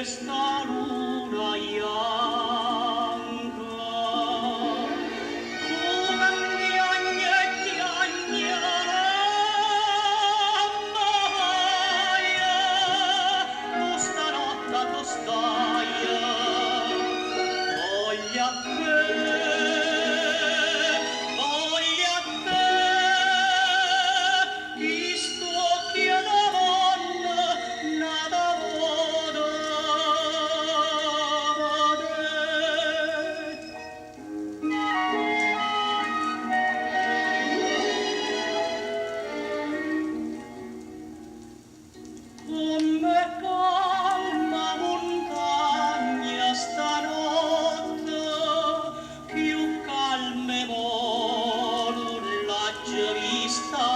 Chesta luna janca. Comme chiagne chiagne mamma, tu stanotte addò staje? Voglio a te, voglio a te, chist'uocchie te vonno n'ata vota vedè. Comm'è calma 'a muntagna stanotte, cchiù calma 'e mo nun l'aggio vista.